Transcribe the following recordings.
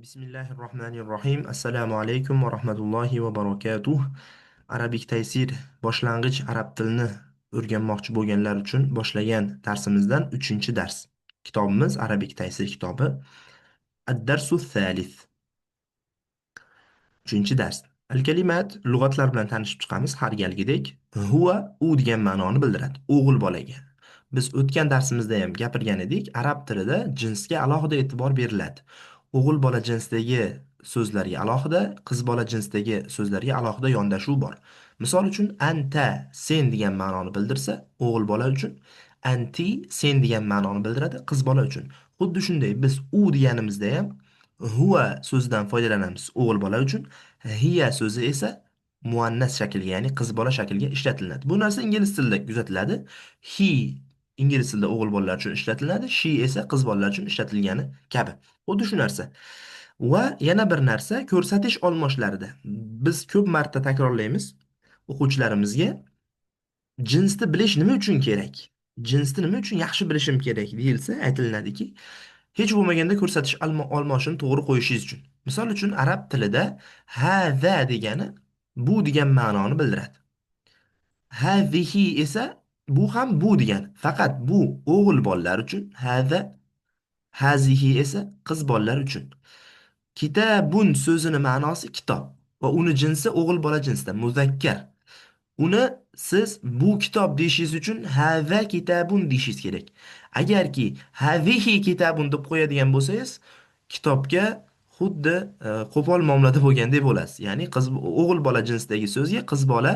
Bismillahirrohmanirrohim. Assalomu alaykum va rahmatullohi va barakatuh. Arabik Taysir boshlang'ich arab tilini o'rganmoqchi bo'lganlar uchun boshlagan darsimizdan 3-dars. Kitobimiz Arabik Taysir kitobi. Ad-darsu thalith. 3-dars. Al-kalimat lug'atlar bilan tanishib chiqamiz har galgidek. Huwa u degan ma'noni bildiradi. O'g'il bolaga. Biz o'tgan darsimizda ham gapirgan edik, arab tilida jinsga alohida e'tibor beriladi. O'g'il bola jinsdagi so'zlarga alohida, qiz bola jinsdagi so'zlarga alohida yondashuv bor. Misol uchun anta sen degan ma'noni bildirsa, o'g'il bola uchun, anti sen degan ma'noni bildiradi qiz bola uchun. Xuddi shunday biz u deganimizda ham huwa so'zidan foydalanamiz o'g'il bola uchun, hiya so'zi esa muannas shaklga, ya'ni qiz bola shakliga ishlatiladi. Bu narsa ingliz tilida kuzatiladi. He ingliz tilida o'g'il bolalar uchun ishlatiladi, she esa qiz bolalar uchun ishlatilgani kabi. Xuddi shu narsa. Va yana bir narsa ko'rsatish olmoshlarida. Biz ko'p marta takrorlaymiz o'quvchilarimizga, jinsni bilish nima uchun kerak? Jinsni nima uchun yaxshi bilishim kerak deyilsa, aytiladiki, hech bo'lmaganda ko'rsatish olmoshini to'g'ri qo'yishingiz uchun. Misol uchun arab tilida haza degani bu degan ma'noni bildiradi. Hazihi esa bu ham bu degani. Faqat bu o'g'il bolalar uchun, haza, hazihi esa qiz bolalar uchun. Kitabun so'zini ma'nosi kitob va uni jinsi o'g'il bola jinsida muzakkar. Uni siz bu kitob deyishingiz uchun haza kitabun deyishingiz kerak. Agarki hazihi kitabun deb qo'yadigan bo'lsangiz, kitobga xuddi qo'pol muomalada bo'lgandek bo'lasiz. Ya'ni qiz o'g'il bola jinsidagi so'zga qiz bola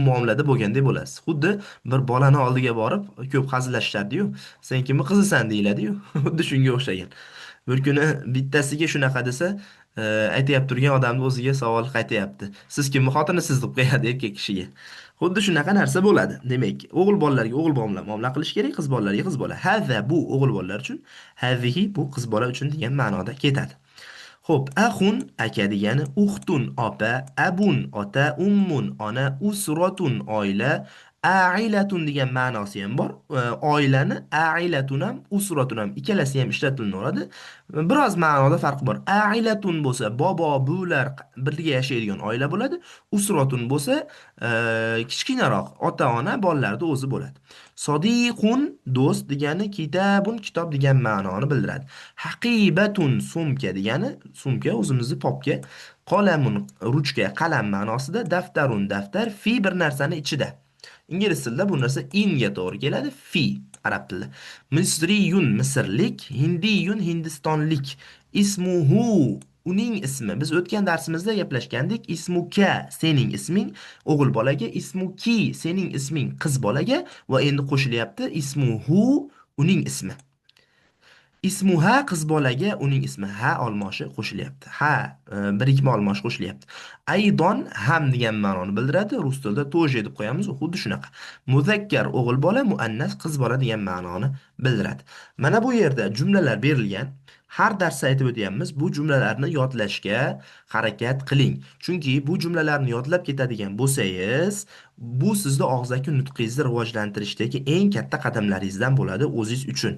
muomalada bo'lgandek bo'lasiz. Xuddi bir bolani oldiga borib ko'p hazillashishadi-yu, sen kimni qizisan deyiladi-yu, xuddi shunga o'xshagan. Bir kuni bittasiga shunaqa desa, aytyapti turgan odamni o'ziga savol qaytayapti. Siz kimni xotinisiz deb qo'yadi erkak kishiga. Xuddi shunaqa narsa bo'ladi. Demak, o'g'il bolalarga o'g'il bola muomala qilish kerak, qiz bolalarga qiz bola. Haza bu o'g'il bolalar uchun, hazihi bu qiz bola uchun degan ma'noda ketadi. Xo'p, axun aka degani, uxtun opa, abun ota, ummun ona, usratun oila, ailatun degan ma'nosi ham bor. Oilani ailatun ham, usratun ham ikkalasi ham ishlatilaveradi. Biroz ma'noda farq bor. Ailatun bo'lsa bobo, buvilar birga yashaydigan oila bo'ladi. Usratun bo'lsa kichkinaroq ota-ona, bolalarning o'zi bo'ladi. Sodiqun do'st degani, kitabun kitob degan ma'noni bildiradi. Haqibatun sumka degani, sumka o'zimizni popka, qolamun ruchka, qalam ma'nosida, daftarun daftar, fi bir narsani ichida. Ingliz tilida bu narsa inga to'g'ri keladi, fi arab tilida. Misriyun misrlik, hindiyun hindistonlik, ismuhu uning ismi. Biz o'tgan darsimizda gaplashgandik. Ismuka sening isming o'g'il bolaga, ismuki sening isming qiz bolaga va endi qo'shilyapti ismuhu uning ismi. Ismuha qiz bolaga uning ismi ha olmoshi qo'shilyapti. Ha birikma olmoshi qo'shilyapti. Aydon ham degan ma'noni bildiradi. Rus tilida тоже deb qo'yamiz, xuddi shunaqa. Muzakkar o'g'il bola, muannas qiz bola degan ma'noni bildiradi. Mana bu yerda jumlalar berilgan. Har darsda aytib o'tyapmiz, bu jumlalarni yodlashga harakat qiling. Chunki bu jumlalarni yodlab ketadigan bo'lsangiz, bu sizni og'zaki nutqingizni rivojlantirishdagi eng katta qadamlaringizdan bo'ladi o'zingiz uchun.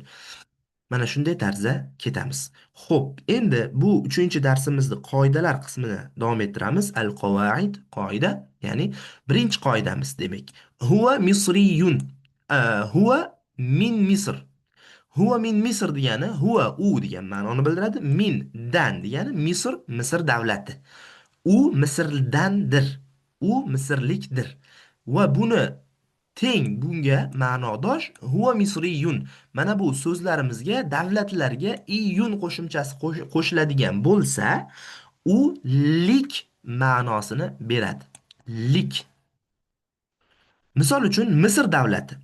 Mana shunday tarzda ketamiz. Xo'p, endi bu 3-darsimizni qoidalar qismini davom ettiramiz. Al-qavoid, qoida, ya'ni birinchi qoidamiz demak. Huwa misriyun. Huwa min Misr. Huwa min Misr degani huwa u degan ma'noni bildiradi. Min dan degani Misr, Misr davlati. U Misrdandir. U misrlikdir. Va buni teng bunga ma'nodosh huwa misriyun. Mana bu so'zlarimizga davlatlarga iyun qo'shimchasi qo'shiladigan bo'lsa, u lik ma'nosini beradi. Lik. Misol uchun Misr davlati.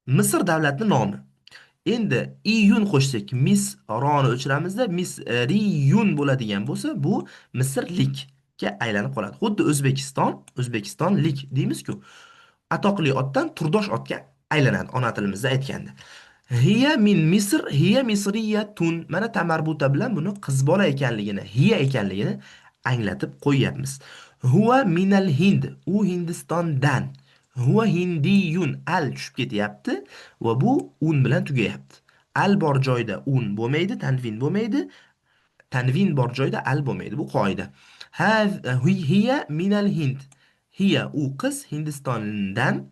Misr davlatining nomi. Endi iyun qo'shsak, mis roni o'chiramizda, misriyun bo'ladigan bo'lsa, bu misrlikka aylanib qoladi. Xuddi O'zbekiston, O'zbekistonlik deymiz-ku. Atoqli otdan turdosh otga aylanadi ona tilimizda aytganda. Hiya min Misr, hiya misriyatun. Mana tamarbuta bilan buni qiz bola ekanligini, hiya ekanligini anglatib qo'yyapmiz. Huwa minal Hind, u Hindistondan. Huwa hindiyun, al tushib ketyapti va bu un bilan tugayapti. Al bor joyda un bo'lmaydi, tanvin bo'lmaydi. Tanvin bor joyda al bo'lmaydi. Bu qoida. Hiya minal hind. Hiya u qiz Hindistondan.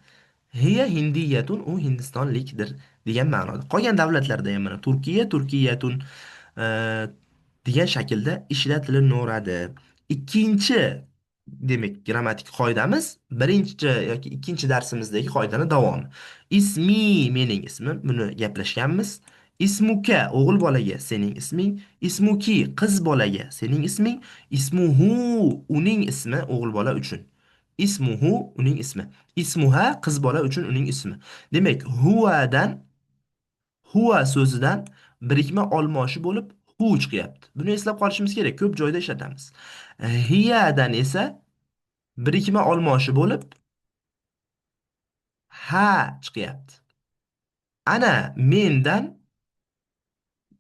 Hiya hindiyatun, u hindistonlikdir degan ma'noda. Qolgan davlatlarda ham mana Turkiya, Turkiyatun degan shaklda ishlatilaveradi. Ikkinchi, demak, grammatik qoidamiz birinchi yoki ikkinchi darsimizdagi qoidani davomi. Ismi mening ismim, buni gaplashganmiz. Ismuka o'g'il bolaga sening isming, ismuki qiz bolaga sening isming, ismuhu uning ismi o'g'il bola uchun. Ismuhu uning ismi. Ismuha qiz bola uchun uning ismi. Demak, huvadan, huva so'zidan birikma olmoshi bo'lib hu chiqyapti. Buni eslab qolishimiz kerak, ko'p joyda ishlatamiz. Hiyadan esa birikma olmoshi bo'lib ha chiqyapti. Ana mendan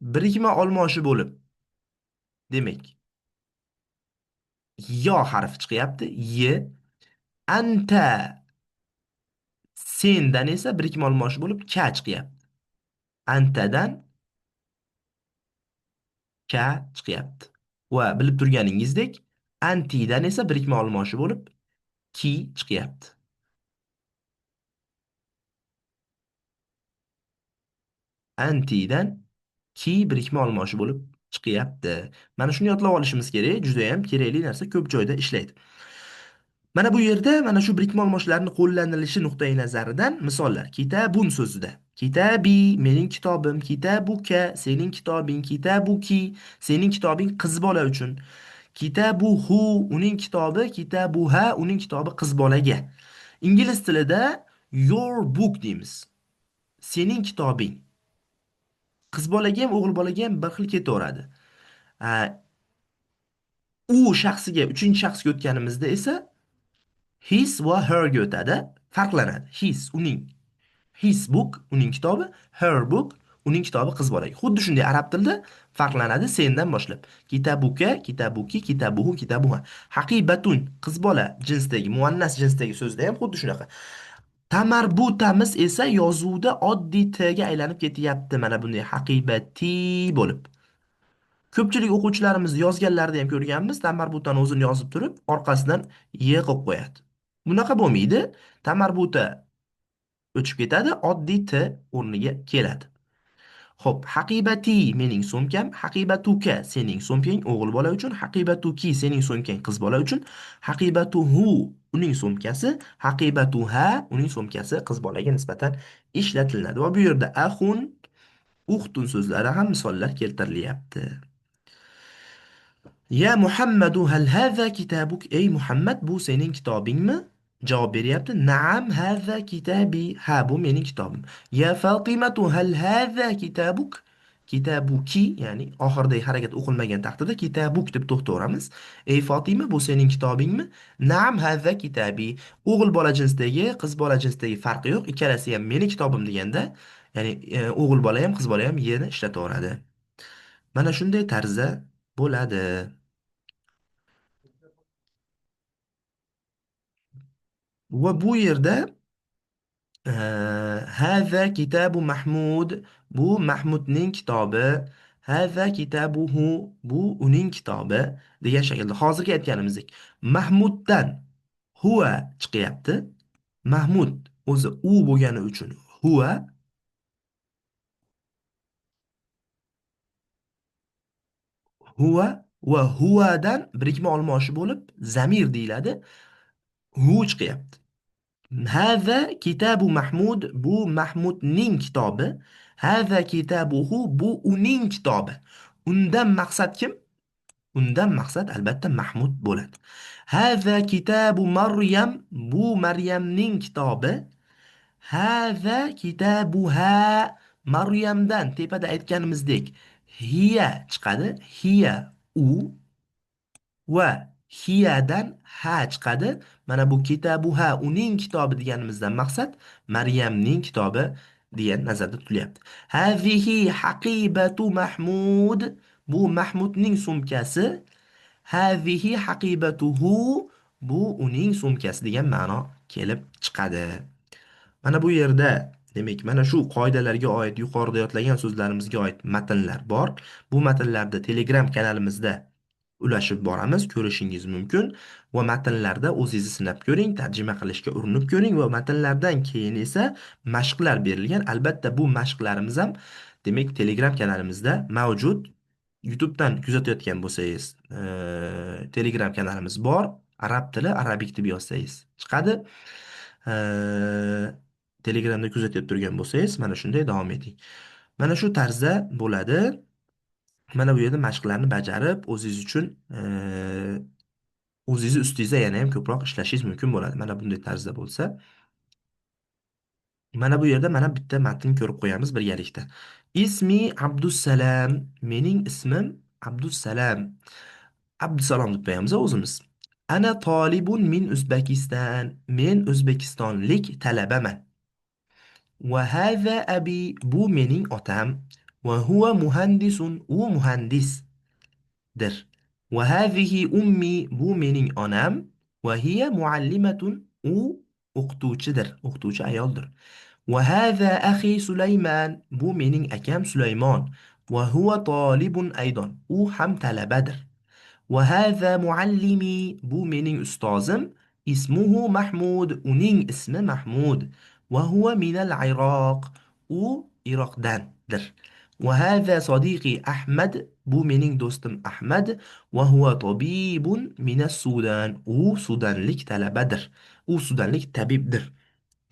birikma olmoshi bo'lib, demak, yo harfi chiqyapti, y. Anta sendan esa birikma olmoshi bo'lib ka chiqyapti. Antadan ka chiqyapti. Va bilib turganingizdek, antidan esa birikma olmoshi bo'lib ki chiqyapti. Antidan ki birikma olmoshi bo'lib chiqyapti. Mana shuni yodlab olishimiz kerak, juda ham kerakli narsa, ko'p joyda ishlaydi. Mana bu yerda mana shu birikma olmoshlarni qo'llanilishi nuqtai nazaridan misollar. Kitabun so'zida kitabi mening kitobim, kitabuka sening kitobing, kitabuki sening kitobing qiz bola uchun, kitabuhu uning kitobi, kitabuha uning kitobi qiz bolaga. Ingliz tilida your book deymiz. Sening kitobing. Qiz bolaga ham, o'g'il bolaga ham bir xil ketaveradi. U shaxsiga, uchinchi shaxsga o'tganimizda esa his va her ga o'tadi, farqlanadi. His uning, his book uning kitobi, her book uning kitobi qiz bolaga. Xuddi shunday arab tilida farqlanadi sendan boshlab. Kitabuka, kitabuki, kitabuhu, kitabuha. Haqibatun qiz bola jinsdagi, muannas jinsdagi so'zda ham xuddi shunaqa. Tamarbutamiz esa yozuvda oddiy t ga aylanib ketyapti. Mana bunday haqibati bo'lib. Ko'pchilik o'quvchilarimiz yozganlarida ham ko'rganmiz, tamarbutani o'zini yozib turib, orqasidan y qilib qo'yadi. Bunaqa bo'lmaydi. Tamarbuta o'chib ketadi, oddiy t o'rniga keladi. Xo'p, haqibati mening sumkam, haqibatuka sening sumkang o'g'il bola uchun, haqibatuki sening sumkang qiz bola uchun, haqibatuhu uning sumkasi, haqibatuha uning sumkasi qiz bolaga nisbatan ishlatiladi. Va bu yerda axun, uxtun so'zlari ham misollar keltirilyapti. Ya Muhammadu hal haza kitabuk? Ey Muhammad, bu sening kitobingmi? Javob beryapti. Naam haza kitabi. Ha, bu mening kitobim. Ya Fatimatu hal haza kitabuk? Kitabuki, ya'ni oxiridagi harakat o'qilmagan taqdirda kitabuk deb to'xtaveramiz. Ey Fatima, bu sening kitobingmi? Naam haza kitabi. O'g'il bola jinsdagi, qiz bola jinsdagi farqi yo'q. Ikkalasi ham meni kitobim deganda, ya'ni o'g'il bola ham, qiz bola ham yerni ishlataveradi. Mana shunday tarzda bo'ladi. Va bu yerda haza kitabu Mahmud, bu Mahmudning kitobi, haza kitabuhu, bu uning kitobi degan shaklda hozirgi aytganimizdek Mahmuddan huwa chiqyapti. Mahmud o'zi u bo'lgani uchun huwa, huwa va huwadan birikma olmoshi bo'lib zamir deyiladi. Hu chiqyapti. Haza kitabu Mahmud, bu Mahmudning kitobi. Haza kitabuhu, bu uning kitobi. Undan maqsad kim? Undan maqsad albatta Mahmud bo'ladi. Haza kitabu Maryam, bu Maryamning kitobi. Haza kitabuha, Maryamdan tepada aytganimizdek hiya chiqadi. Hiya u va hiyadan ha chiqadi. Mana bu kitabuha uning kitobi deganimizdan maqsad Maryamning kitobi degan nazarda tutilyapti. Hazihi haqibatu Mahmud, bu Mahmudning sumkasi. Hazihi haqibatuhu, bu uning sumkasi degan ma'no kelib chiqadi. Mana bu yerda Demak, mana shu qoidalarga oid yuqorida yodlagan so'zlarimizga oid matnlar bor. Bu matnlarni Telegram kanalimizda ulashib boramiz, ko'rishingiz mumkin va matnlarda o'zingizni sinab ko'ring, tarjima qilishga urinib ko'ring va matnlardan keyin esa mashqlar berilgan. Albatta bu mashqlarimiz ham demak Telegram kanalimizda mavjud. YouTube'dan kuzatayotgan bo'lsangiz, Telegram kanalimiz bor. Arab tili, Arabic deb yozsangiz chiqadi. Telegramda kuzatib turgan bo'lsangiz, mana shunday davom eting. Mana shu tarzda bo'ladi. Mana bu yerda mashqlarni bajarib, o'zingiz uchun o'zingizni ustingizda yana ham ko'proq ishlashingiz mumkin bo'ladi. Mana bunday tarzda bo'lsa, mana bu yerda mana bitta matn ko'rib qo'yamiz birgalikda. Ismi Abdussalam, mening ismim Abdussalam. Abdusalom deb qo'yamiz o'zimiz. Ana tolibun min O'zbekiston. Men o'zbekistonlik talabaman. Va haza abi, bu mening otam. Va huwa muhandisun, u muhandisdir. Va hazihi ummi, bu mening onam. Va hiya muallimatun, u o'qituvchidir, o'qituvchi ayoldir. Va haza akhi Sulaymon, bu mening akam Sulaymon. Va huwa tolibun aydon, u ham talabadir. Va haza muallimi, bu mening ustozim. Ismuhu Mahmud, uning ismi Mahmud. Va huwa minal Iroq, u Iroqdandir. Va haza sodiqi Ahmad, bu mening do'stim Ahmad. Va huwa tabibun minas Sudan, u sudanlik talabadir. U sudanlik tabibdir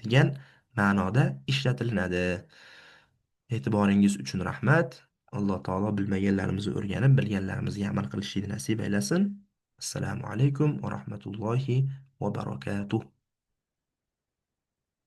degan ma'noda ishlatilinadi. E'tiboringiz uchun rahmat. Alloh taolo bilmaganlarimizni o'rganib, bilganlarimizga amal qilishni nasib aylasin. Assalomu alaykum va rahmatullohi va barakatuh.